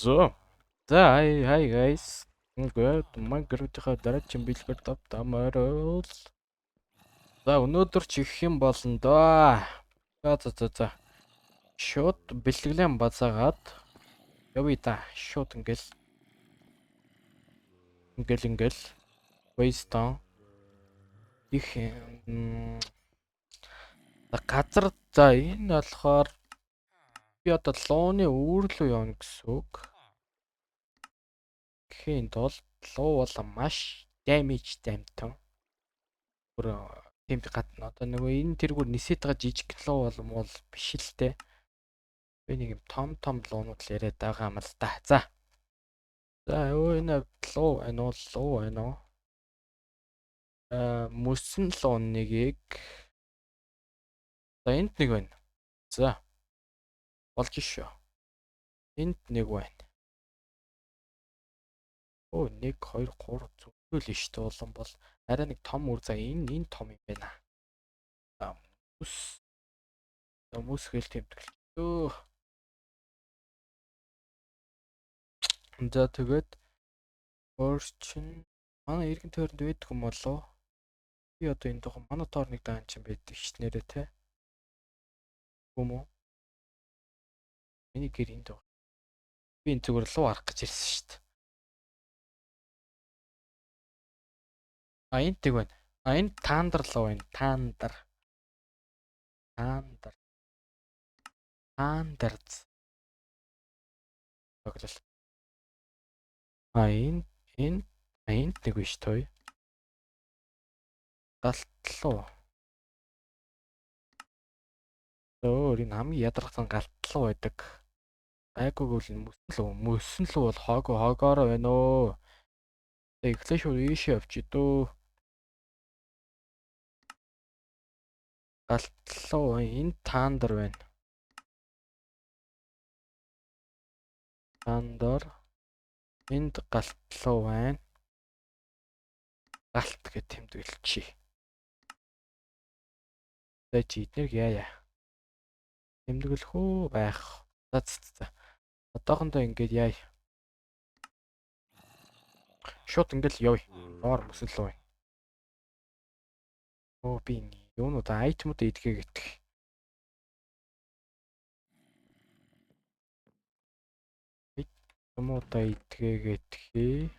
За. За hi hi guys. Ингээд Minecraft-ийн дараагийн бичлэгээр тавтамаарл. За өнөөдөр ч их юм болно доо. За за за за. Шууд бэлтгэлэн базаагаад явъя та. Шууд ингээл ингээл ингээл Waystone их газар за энэ болохоор би одоо лууны үүр рүү явна гэсэн үг. Гэхийн тулд луу бол маш damage дамтан. Бүр тийм гадна одоо нөгөө энэ тэргүүр нисээд байгаа жижиг луу бол муул биш л те. Би нэг юм том том луунууд л яриад байгаа юм л да. За. За өө энэ луу байна уу? Луу байна уу? Аа мөсөн луу нэгийг. За энд нэг байна. За. Болж шүү. Энд нэг байна. Өө 1 2 3 зүгэл ш туулан бол арай нэг том үр за энэ энэ том юм байна. За мөс. За мөс гэл тэмдэглэв. За тэгээд өөр чин манай эргэн тойронд байдаг юм болов? Би одоо энэ тухайн манай тоор нэг даан чинь байдаг ш нэрээ те. Юм уу? Миний гэр энд байгаа. Би энэ зүгээр луу арах гэж ирсэн шүү дээ. А энд тэг байна. А энэ таандар луу байна. Таандар. Таандар. Таандарз. Тоглол. А энэ энэ энд нэг биш той. Галтлуу. Өөр энэ хамгийн ядаргасан галтлуу байдаг. Айгүйг бол мөсөн лүү. Мөсөн лүү бол хоог хоогоороо байна өө. Эхлээ шууд ийшээ явчих дөө. Галтлуу энэ таандар байна. Таандар энд галтлуу байна. Галт гэж тэмдэглэчихье. За чи эднэрг яая. Тэмдэглэх үү байх. За за. Одоохондоо ингээд яая. Шууд ингээл явъя. Доор мөсөн лүү байна. Оо би юунууд айтемууд идгээ гэтэх. Юмудаа идгээ гэтхээ.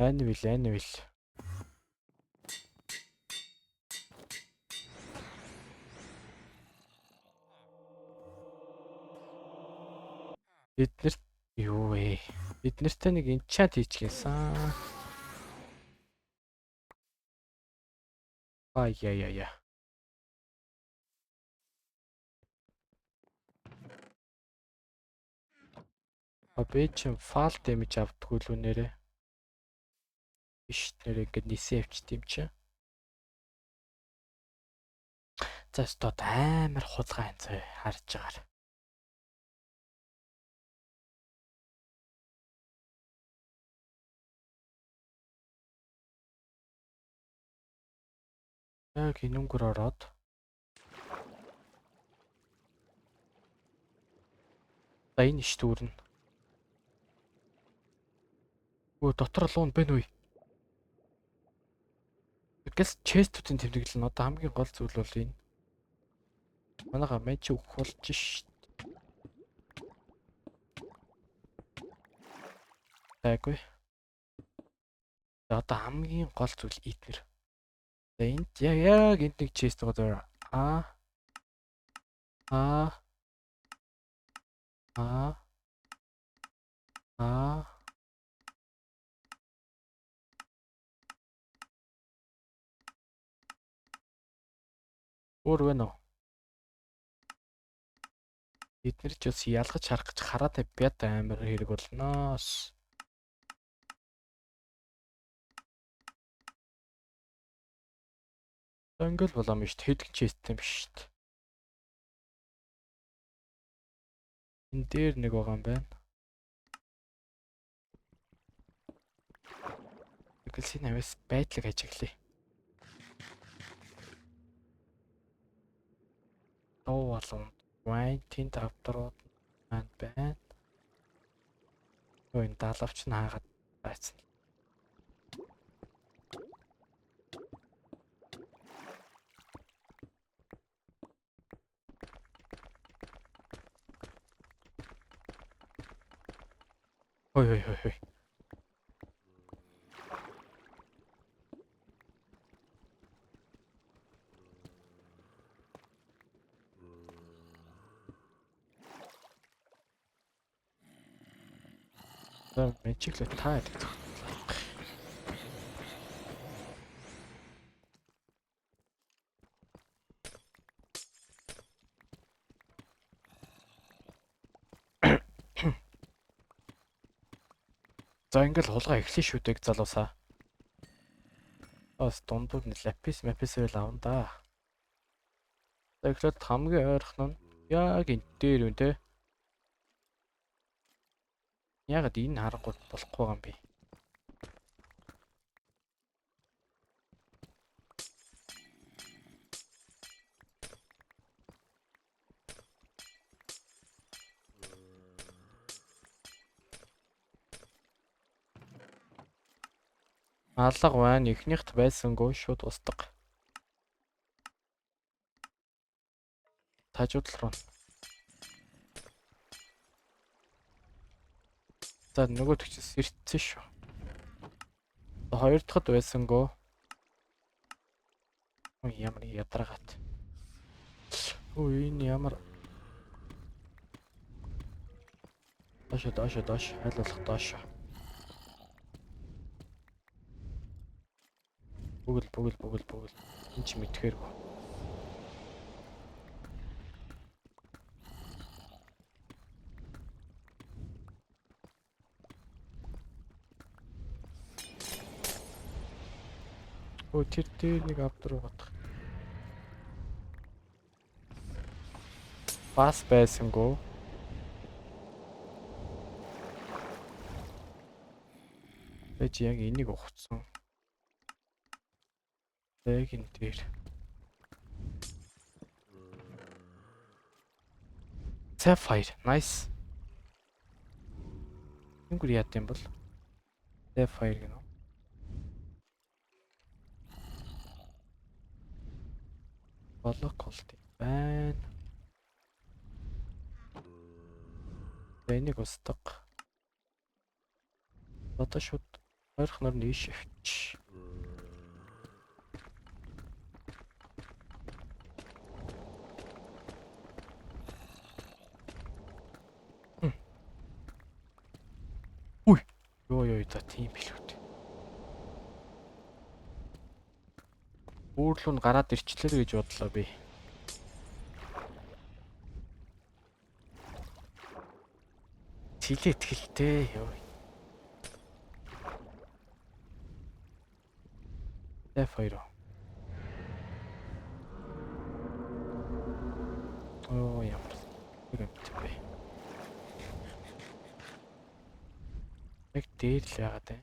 Anvil, anvil. Бид нарт юу вэ? Бид нартай нэг enchant хийчихсэн. Аа яа яа яа. А би чинь fall damage авдаггүй л үү нэрээ. Биш нэрээ ингээд нисээ явчт юм чи. За стод амар хулгай энэ зөө харж байгаар. Яг энэ өнгөр ороод за энэ иш дүүрнэ. Өө дотор луун байна уу? Гэс честүүдийн тэмдэглэл нь одоо хамгийн гол зүйл бол энэ. Манайха мэн чи өгөх болж шít. Тайгүй. За одоо хамгийн гол зүйл эднэр. За энд яг энд нэг чест байгаа зөө. А А А А Өөр байна уу? Бид нар ч бас ялгаж харах гэж хараад бят амар хэрэг болноос. Ингээл болоо юм шүү дээ. Хэдэн чест юм биш шүү дээ. Энэ дээр нэг байгаа юм байна. Тэгэл энэ аваас байдлыг ажиглая. Дуу болон. Вайн тэнд авдрууд маань байна. Өө энэ далавч нь хаагаад байцсан. Хой хой хой хой. За мэчиглээ та гэдэг. За ингээл хулгай эхлэн шүү дээ залуусаа. Бас дундуур нь lapis мапис байл авна да. За эхлээд хамгийн ойрхон нь яг энэ дээр юм те. Ягаад энэ харангуут болохгүй байгаа юм бэ? Алга байна. Эхнийхт байсангүй шууд устдаг. Тажуудал руу. За нөгөөдөг чинь сэрцсэн шүү. Хоёр дахьд байсангүй. Ой ямар ядаргаат. Ой энэ ямар Доош доош доош аль болох доош. Бүгэл бүгэл бүгэл бүгэл. Энд чи мэдхээргүй. Өө тэр дээр нэг авдар угаадах. Бас байсангүй. Байж яг энийг ухцсан. Яг энэ дээр. Sapphire, nice. Тэнгүр яад юм бол? Sapphire гэнэ. Болок болт байна. Энийг устдаг. Одоо шууд ойрхон нөр нийш авч. Уй. Йоо ёо за тийм билүү дээ. Үүрлүү нь гараад ирчлээ гэж бодлоо би. Цилээ тгэлтэй ёо. F2. Оо ямар юм бэ? Яг дээр л яагаад вэ?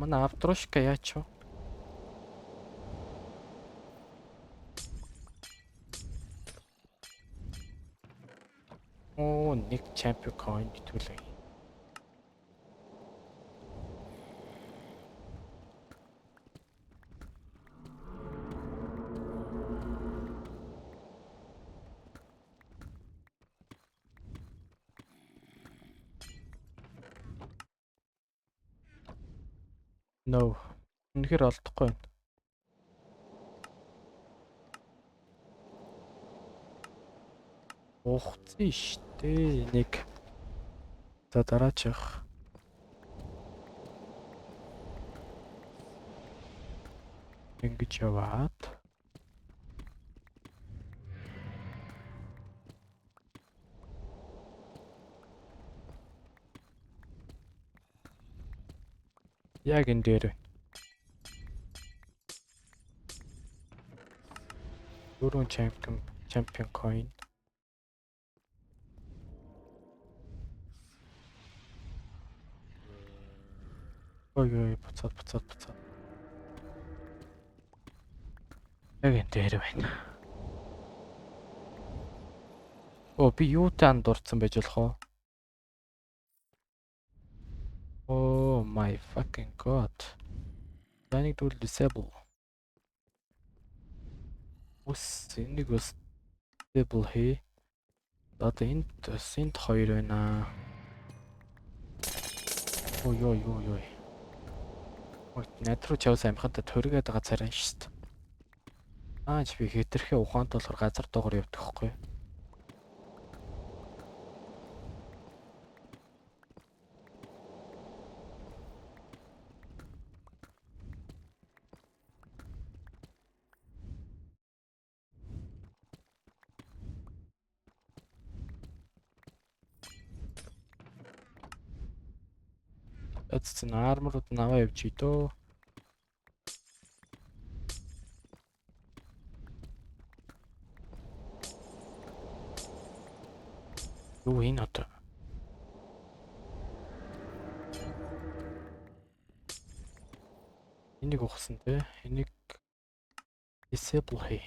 Манай авдрушка яач вэ? Оо нэг champion coin итүүлээ. No. Үнэхээр олдохгүй байна. Ухцсан штэ нэг. За дараачих. Ингэж яваад. Яг энэ дээр байна. Дөрвөн champion coin. Ой ой буцаад. Яг энэ дээр байна. Оо би юутай андуурсан байж болох вэ? Oh my fucking god. Энийг тэгвэл disable. Ус энийг бас disable хий. Одоо энд бас энд хоёр байна. Ой ой ой ой. Ой над руу чавс амхантаа төргээд байгаа царай шүү дээ. Аа чи би хэтэрхээ ухаантай болохоор газар доогоор явдаг хгүй. Эцэн арморууд нь аваа явчих дөө. Юу энэ одоо? Энийг ухсан те. Энийг disable хий.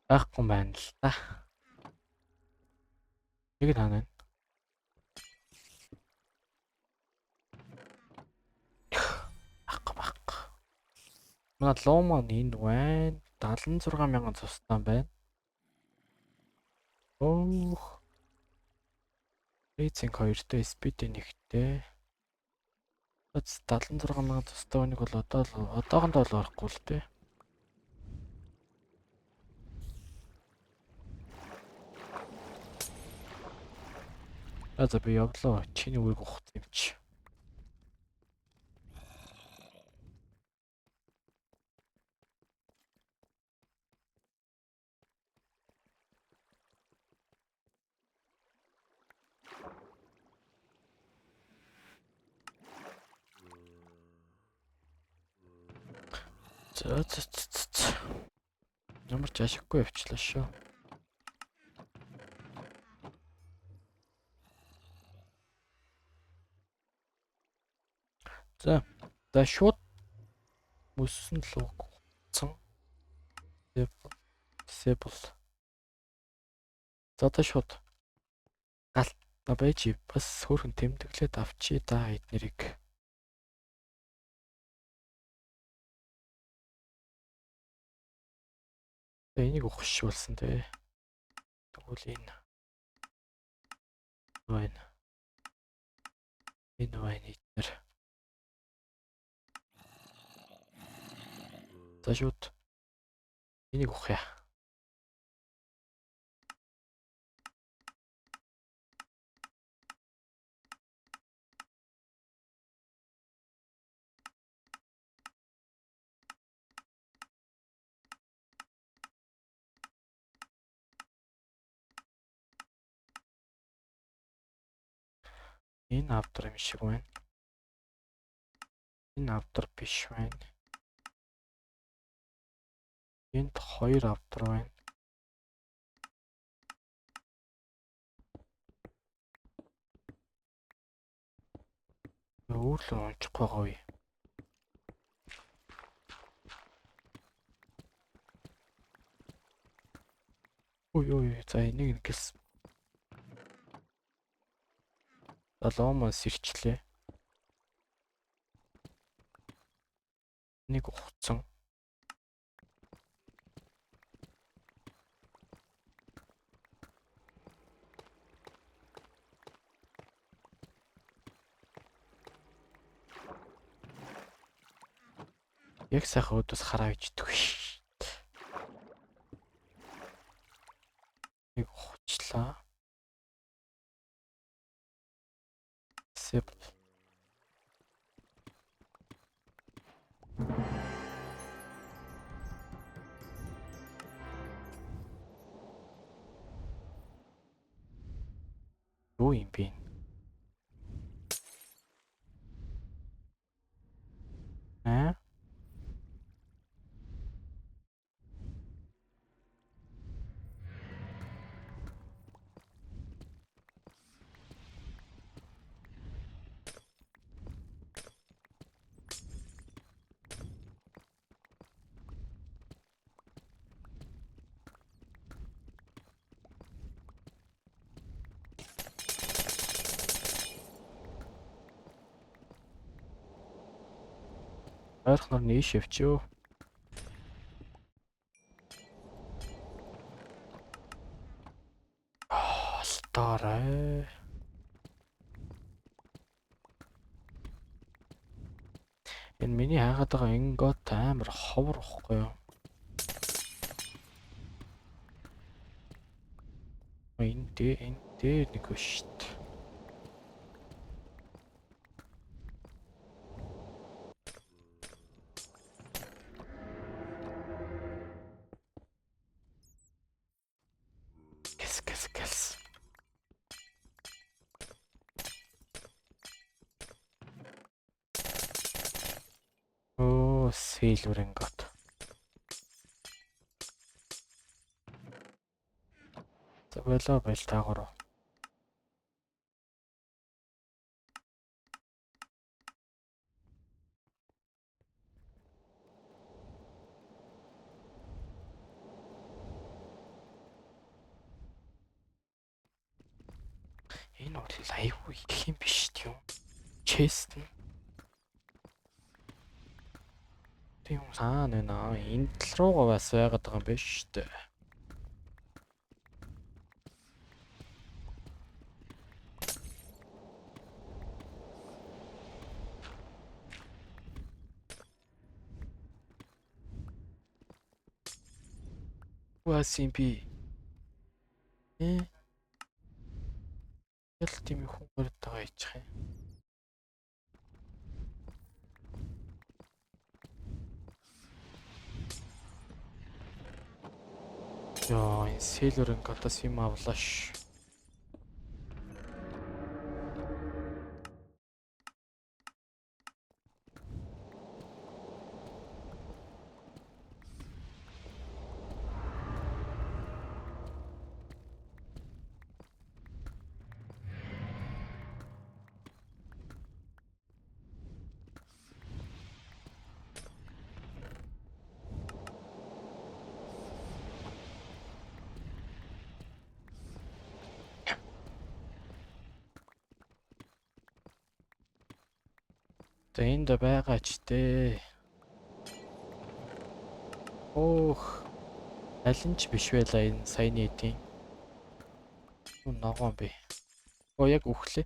Байхгүй юм байна л да. Нэг нь хаана вэ? Байхгүй байхгүй. Манай луу маань энд байна. 76 мянган цустай байна. Өөх. Racing 2-тэй, Speed 1-тэй. 76 мянган цустай үнийг бол одоо л одоохондоо л орохгүй л дээ. За би явлаа. Чиний үрг ухсан юм чи. За за за за. Ямар ч ашиггүй явчлаа шүү. За. За шууд мөссөн л угцсан. Disable. За одоо шууд гал байж бас хөөрхөн тэмдэглээд авчи да эднэрийг. За энийг ухах шиг болсон те. Тэгвэл энэ байна. Энэ байна эднэр. За шууд энийг ухъя. Энэ авдар юм шиг байна. Энэ авдар биш байна. Энд хоёр авдар байна. Өөр л унчихгүй байгаа үе. Ой ой за энийг нэгээс. За лоомон сэрчлээ. Нэг ухцсан. Яг сайхан өдөөс хараа ичдэг. Нэг ухчлаа. Disable. Юу юм бэ? Ойрхоноор нээш явчихё. Алтаарай. Энэ миний хайгаад байгаа ingot амар ховор ихгүй юу? Энэ дээр нэг биш шүү дээ. Кэс кэс кэс. Оо, silver ingot. За болоо бол таагуур. Энэ бол айгүй их юм биш тийм. Chest нь. Тийм хаана байна? Энэ тал руугаа бас байгаад байгаа юм биш шүү дээ. Яасан би? Э? Ял тийм хүн гараад байгаа яачих юм. Йоо, энэ silver ingot-аас юм авлаа ш. За энд байгаа ч дээ. Өөх. Аль нь ч биш байлаа энэ саяны эдийн. Ногоон бэ. Оо яг үхлээ.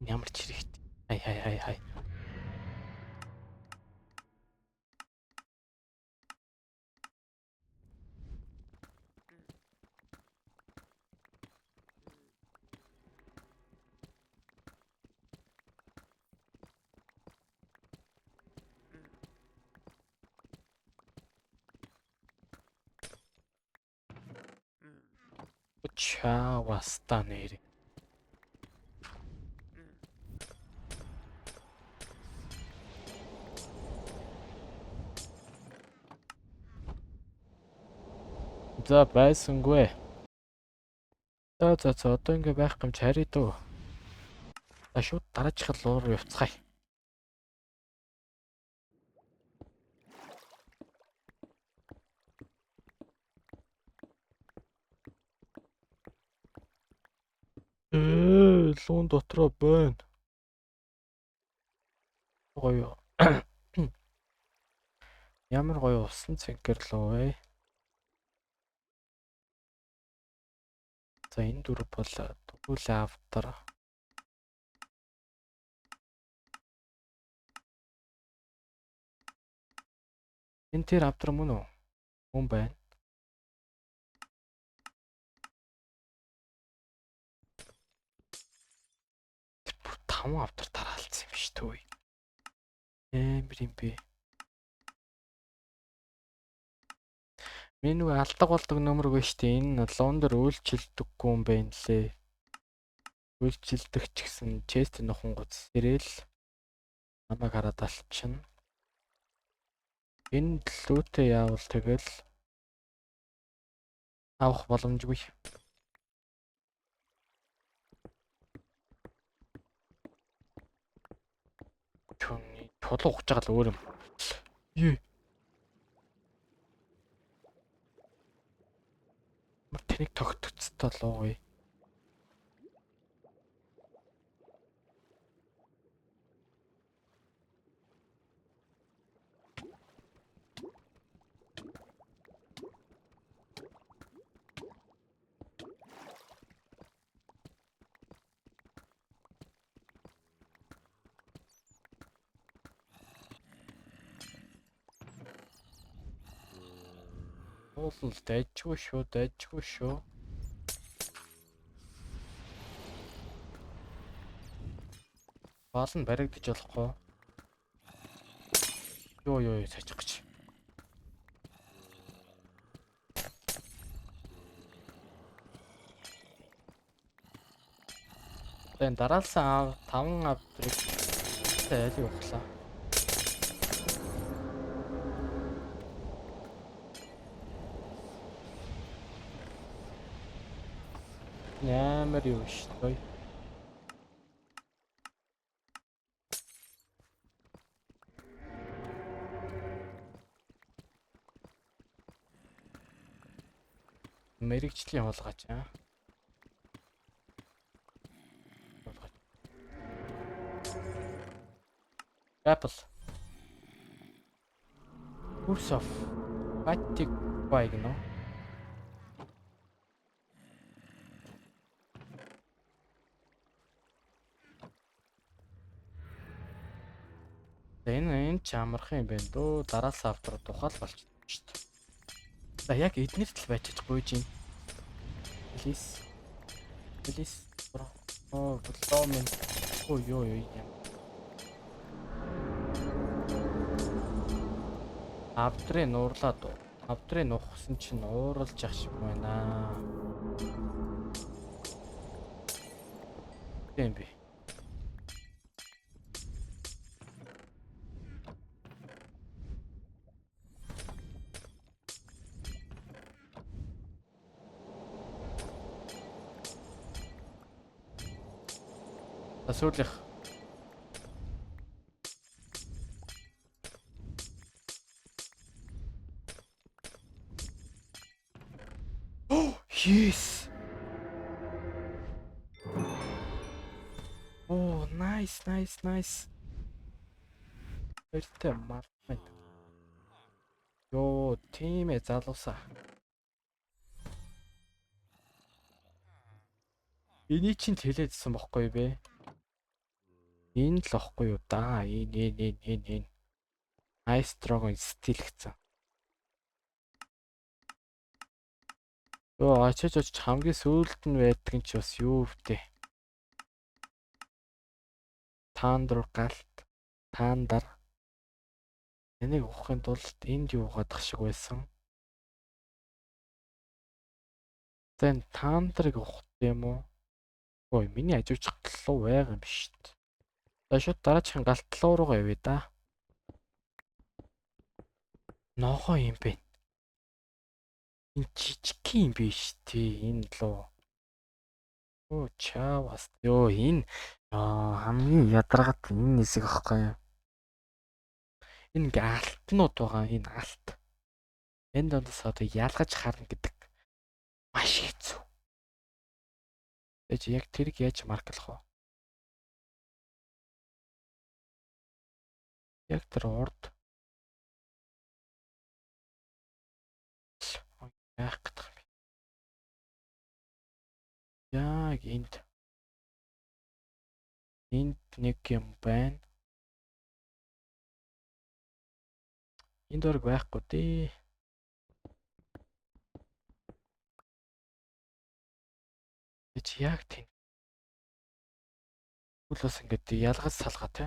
Ямар ч хэрэгтэй. Хай хай хай хай. Чаваста нэр. За байсангүй. За за за одоо ингэ байх юм чи харъя дөө. За шууд дараачих луу руу явцгаая. Луун дотроо байна. Гоё. Ямар гоё усан цэнхэр луу вэ? За энэ дөрөв бол дөрвөл авдар. Энэ тэр авдар мөн үү? Мөн байна. Тэр бүр 5 авдар тараалцсан юм биш төө. Амар юм бэ. Миний нөгөө алдаг болдог нөмөр үгүй шүү дээ. Энэ лун дээр үйлчилдэггүй юм байна лээ. Үйлчилдэг ч гэсэн chest нөхөн гоц сэрэл намайг хараад алчна. Энэ лүүтээ яавал тэгэл авах боломжгүй. Чүний чулуу ухаж байгаа л өөр юм. Ее. Нэг тогтцтой луу гоё. Уул дайчгүй шүү, дайчгүй шүү. Баал нь баригдаж болохгүй. Йоо ёо цаачих гэж. За энэ дараалсан аав 5 авдрыг аль явахлаа. Ямар юу шүү дээ. Мэрэгжлийн хулгайч аа. Хулгайч. Apple. Curse of Fatigue гэнэ. Энэ энэ ч амархан юм байна дөө. Дараалсан авдраа тухаал болчихсон шүү дээ. За яг эднэрт л байж гуйж юм. Please. Please. Оо, болоо минь. Ой ёо ёо юм. Авдрын нуурлаад авдрын нухсан чинь ууралж ах шиг байна. Тийм би. За сүүлийнх. Oh, yes. Oh, nice, nice, nice. Хоёртой мар. Йоо, тийм ээ залуусаа. Эний чинь хэлээдсэн бохгүй бэ? Энэ л охгүй юу да. Энэ энэ энэ энэ энэ. Ice Dragon Steel гэсэн. Йоо, очиж очиж хамгийн сүүлд нь байдаг нь ч бас юу вдэ. Thunder галт, Thunder. Энийг ухахын тулд энд юугаадах шиг байсан. За энэ Thunder-ыг ухах юм уу? Ой, миний ажуучих луу байгаа юм биш үү? За шууд дараачихын галтлуу руугаа явъя да. Ногоо юм бэ. Энэ жижиг юм биш тий энэ луу. Оо чаавас. Йоо энэ хамгийн ядаргат энэ хэсэг аахгүй юу? Энэ ингээ алтнууд байгаа энэ алт. Энэ дундаас одоо ялгаж харна гэдэг маш хэцүү. Тэгэж яг тэрийг яаж марклах вэ? Яг тэр урд яах гэдэг юм бэ? Яг энд. Энд нэг юм байна. Энд орог байхгүй дээ. Чи яг тийм. Үл бас ингээд ялгаж салгаа те.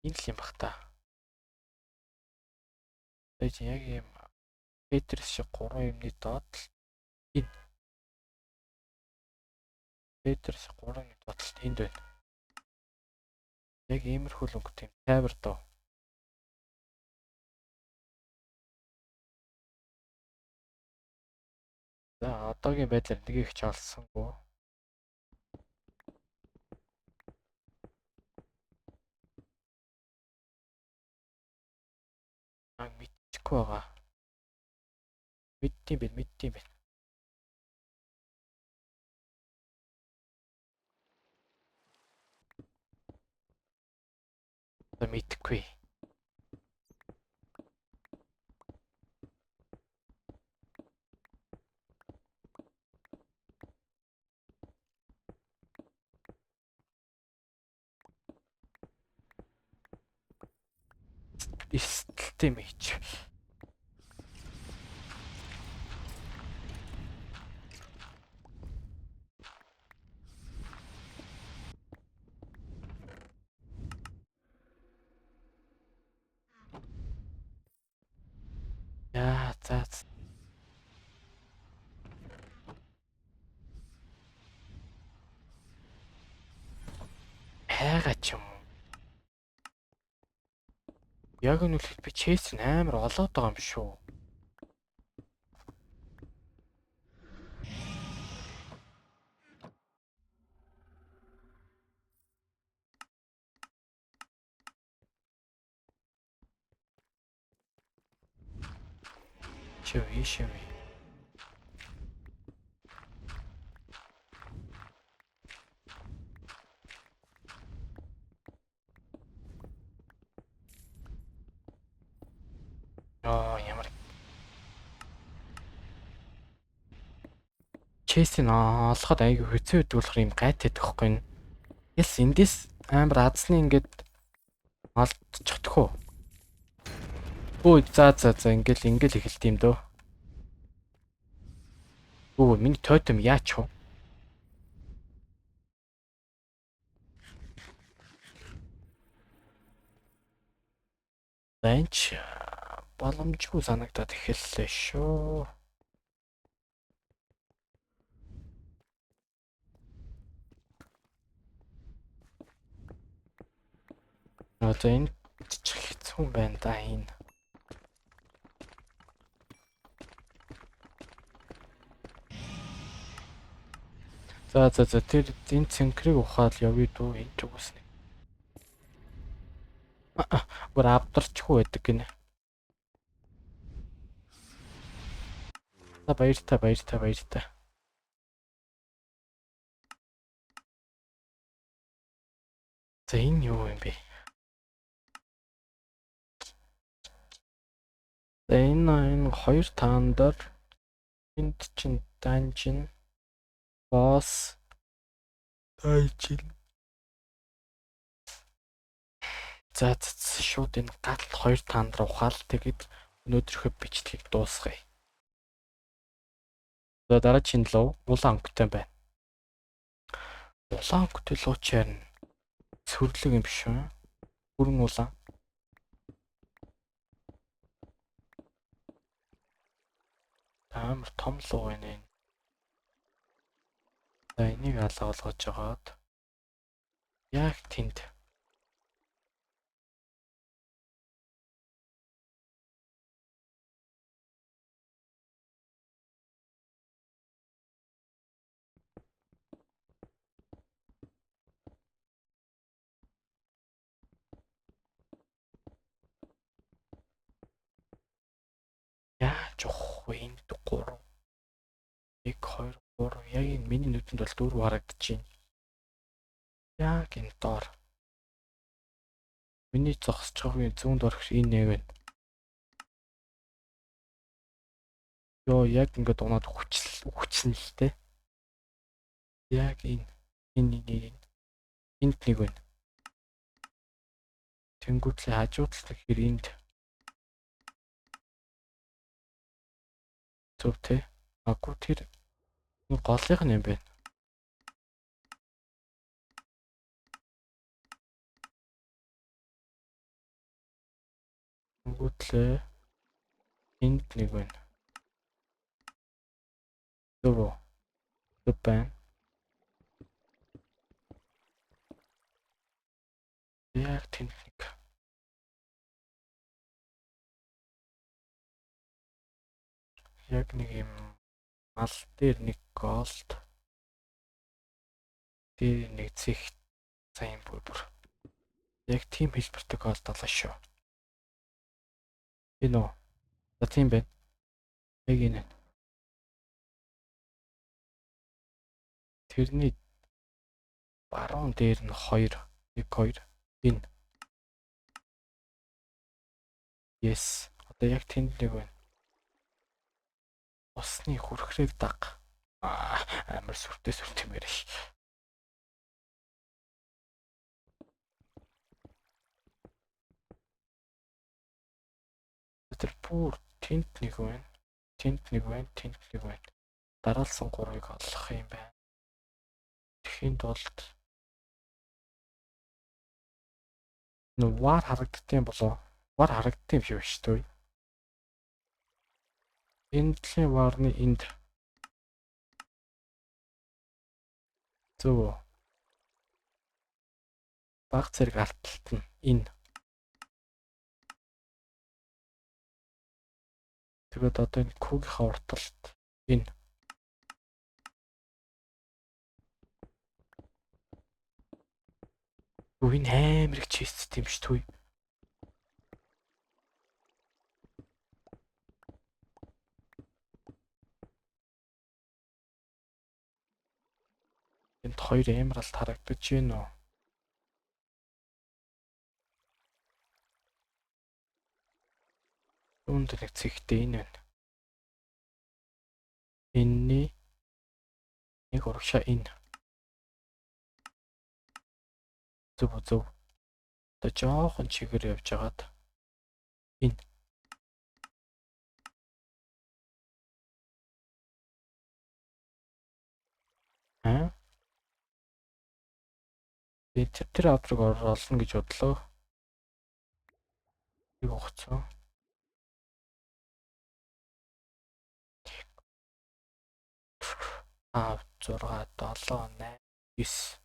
Энэ л юм бах та. Тэгэж яг юм Петрс шиг 3 юмны доод л энэ Петрс 3 юмны доод л энд байна. Яг иймэрхүү л өнгөтэй юм тайвар доо. За одоогийн байдлаар нэг их ч олсонгүй. Аа мэдчихгүй байгаа. Мэддэм бэ, мэддэм бэ. Одоо мэдэхгүй. Эрсдэлтэй мэж. Яа, за. Хайгаа ч юм уу. Яг нь үлэхэд би chest амар олоод байгаа юм шүү. Шив, шив. Аа, ямар chest-ийг олоход айгүй хэцүү байдаг болохоор юм гайт байдаг хгүй юм. Яс эндээс амар азны ингээд олдчихдох уу? Өө за за за ингээл ингээл эхэлт юм дөө. Өө миний totem яач вэ? За энэ ч боломжгүй санагдаад эхэллээ шүү. Одоо энэ ч хэцүү байна да энэ. За за за тэр энэ цэнхрийг ухаал явъя дөө энэ ч үгүйс нэг. Бүр авдарчгүй байдаг гинэ. За баяртай баяртай баяртай. За энэ юу юм бэ? За энэ хоёр таандар энд чинь dungeon boss dungeon. За шууд энэ гал хоёр таандар ухаал тэгэд өнөөдрийнхөө бичлэгийг дуусгая. За дараагийн луу улаан өнгөтэй байна. Улаан өнгөтэй луу чарна. Цөрлөг юм биш үү? Бүрэн улаан. Амар том луу байна энэ. За энийг алга болгож жагаад яг тэнд яаж явах вэ? Энд 3 1 2 3 яг энэ миний нүдэнд бол 4 харагдаж байна. Яг энэ доор. Миний зогсож байгаагийн зүүн доор энэ яг байна. Йоо яг ингээд унаад хүчсэн л те. Яг энэ энэ энэ энд нэг байна. Тэнгүүтлээ хажуу талд гэхээр энд зөв те. Аггүй тэр голынх нь юм байна. Тэнгүүтлээ энд нэг байна. Зөв үү? Зөв байна. Яг тэнд нэг. Яг нэг юм мал дээр нэг gold дээр нэг цэх за юм бүр бүр. Яг тийм хэлбэртэй gold алаа шүү. Энэ үү? За тийм байна. Яг энэ. Тэрний баруун дээр нь 2 1 2 энэ. Yes. Одоо яг тэнд нэг байна. Усны хүрхрээг даг. Амар сүртэй сүртэй юм яриаш. Тэр бүр тэнд нэг байна. Тэнд нэг байна, тэнд нэг байна. Дараалсан 3-ыг олох юм байна. Тэхийн тулд нөө вар харагддсан болоо. Вар харагдсан юм шиг байна шүү дээ. Энэ талын варны энд. Зөв. Баг зэрэг алталт нь энэ. Тэгээд одоо энэ кугийнхаа урталт энэ. Юу энэ амар их чист юм шүү дээ. Энд 2 эмералд харагдаж байна уу? Үүнд нэг цэгтэй энэ байна. Энэний нэг урагшаа энэ. Зөв зөв. Одоо жоохон чигээр явж хагаад энэ. Аа? Би тэр авдраг олно гэж бодлоо. Нэг ухцсан. 5 6 7 8 9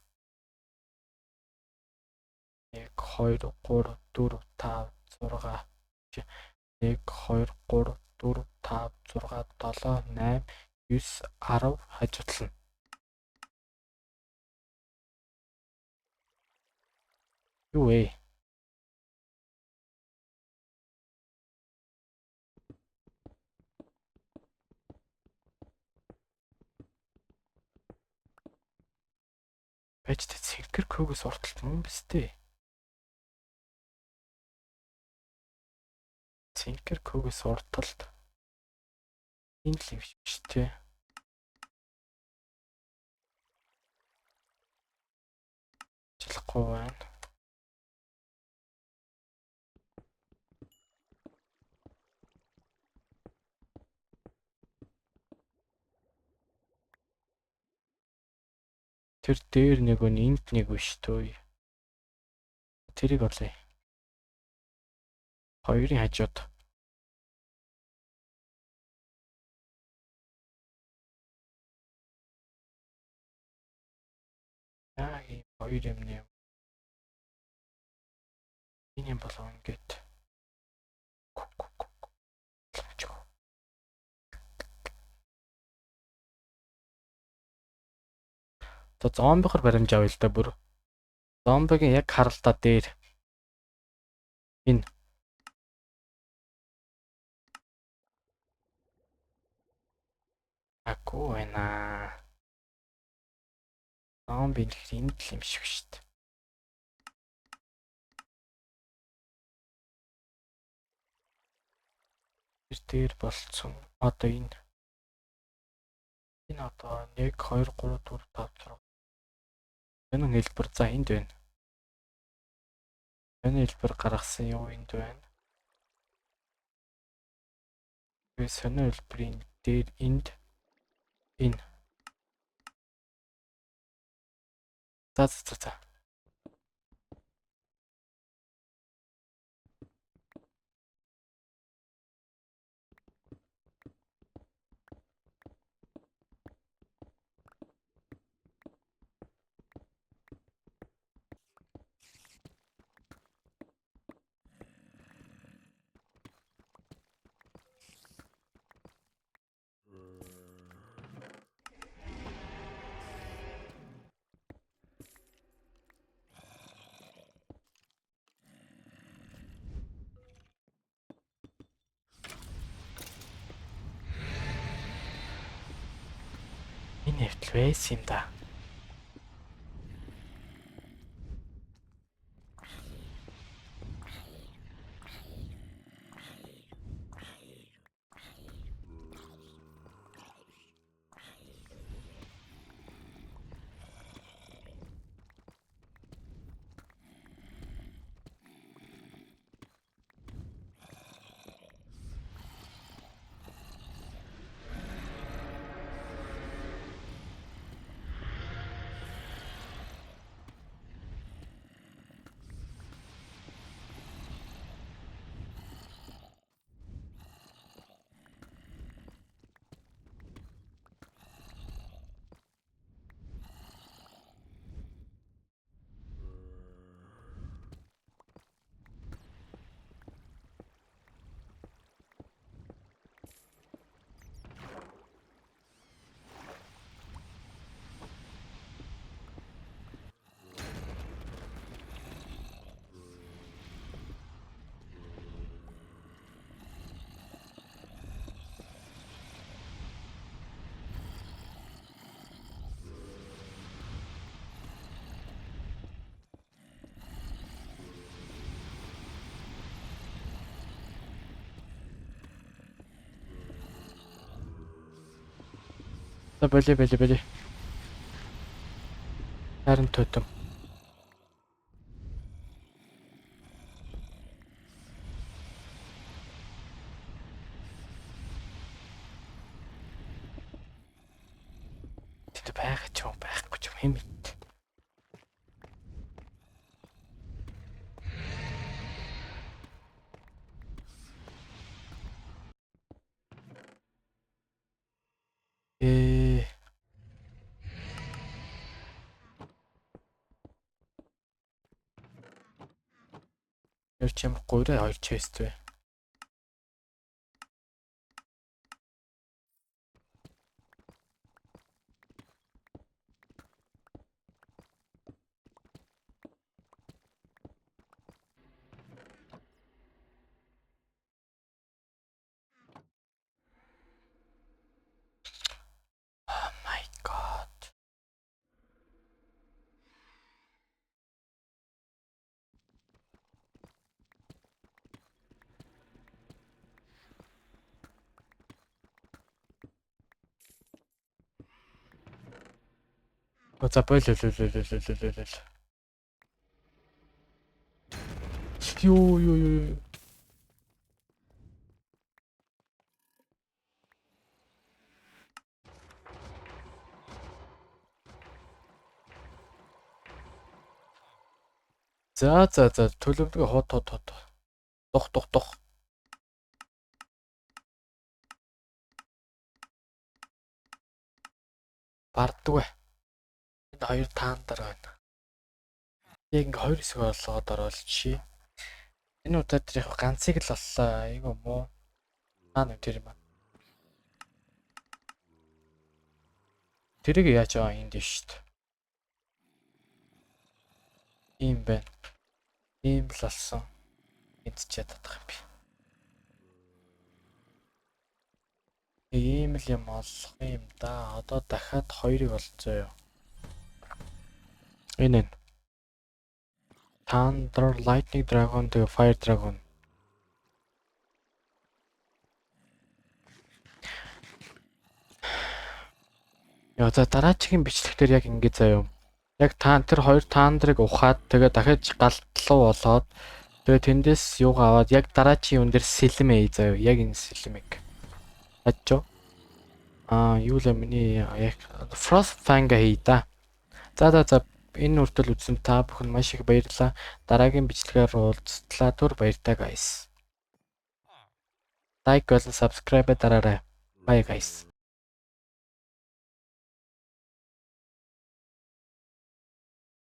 1 2 3 4 5 6 1 2 3 4 5 6 7 8 9 10 хажуудлана. Юу вэ? Байж тэ цэнхэр көгөөс урталт мөн биз дээ. Цэнхэр көгөөс урталт энэ л юм шиг тий. Ажиллахгүй байна. Тэр дээр нэг өн энд нэг биш төө. Тэрийг олъё. Хоёрын хажууд. Аа, хоёр юм нэ. Энэ юм болов ингээд. За зомбихор баримж авъя л да бүр. Зомбигийн яг харалтаа дээр. Энэ. Агүй байна. Зомби нөхөр энд л юм шиг шүү дээ. Тэр дээр болцсон. Одоо энэ. Энэ одоо 1 2 3 4 5 6. Энэ хэлбэр за энд байна. Энэ хэлбэр гаргасан юу энд байна. Тэгээ сонио хэлбэрийн дээр энд энэ. За за за. Хүртэл байсан юм да. За боли боли боли. Харин тотем. Тэнд байгаа ч юм байхгүй ч юм хэм мэд. Юу ч юм гуйраа хоёр chest вэ. Oh my god. За боль боль боль боль боль боль. Йоо ёо ёо. За за за төлөвлөгөө хот хот хот. Дух дух дух. Бардгүй. Энэ хоёр таан дараа байна. Яг ингээ хоёр хэсэг олгоод оруулчих. Энэ удаа тэр яг ганцыг л оллоо. Айгу муу. Аа нэг тэр юм аа. Тэрийг яаж байгаа энд шүү дээ. Ийм байна. Ийм л олсон. Энд ч ядах юм би. Ийм л юм олох юм да. Одоо дахиад хоёрыг олцоо. Энэ нь. Thunder, Lightning Dragon тэгээ Fire Dragon. Яа за дараагийн бичлэгтэр яг ингэ заяа. Яг та тэр хоёр Thunder-ыг ухаад тэгээ дахиад галтлуу болоод тэгээ тэндээс юугаа аваад яг дараагийн юм дээр сэлмээ заяа. Яг энэ сэлмэг. Ачо. Аа юу л миний яг Frost Fang хий да. За за за энэ хүртэл үзсэн та бүхэн маш их баярлалаа. Дараагийн бичлэгээр уулзтлаа түр баяртай guys. Like болон subscribe дараарай. Bye guys.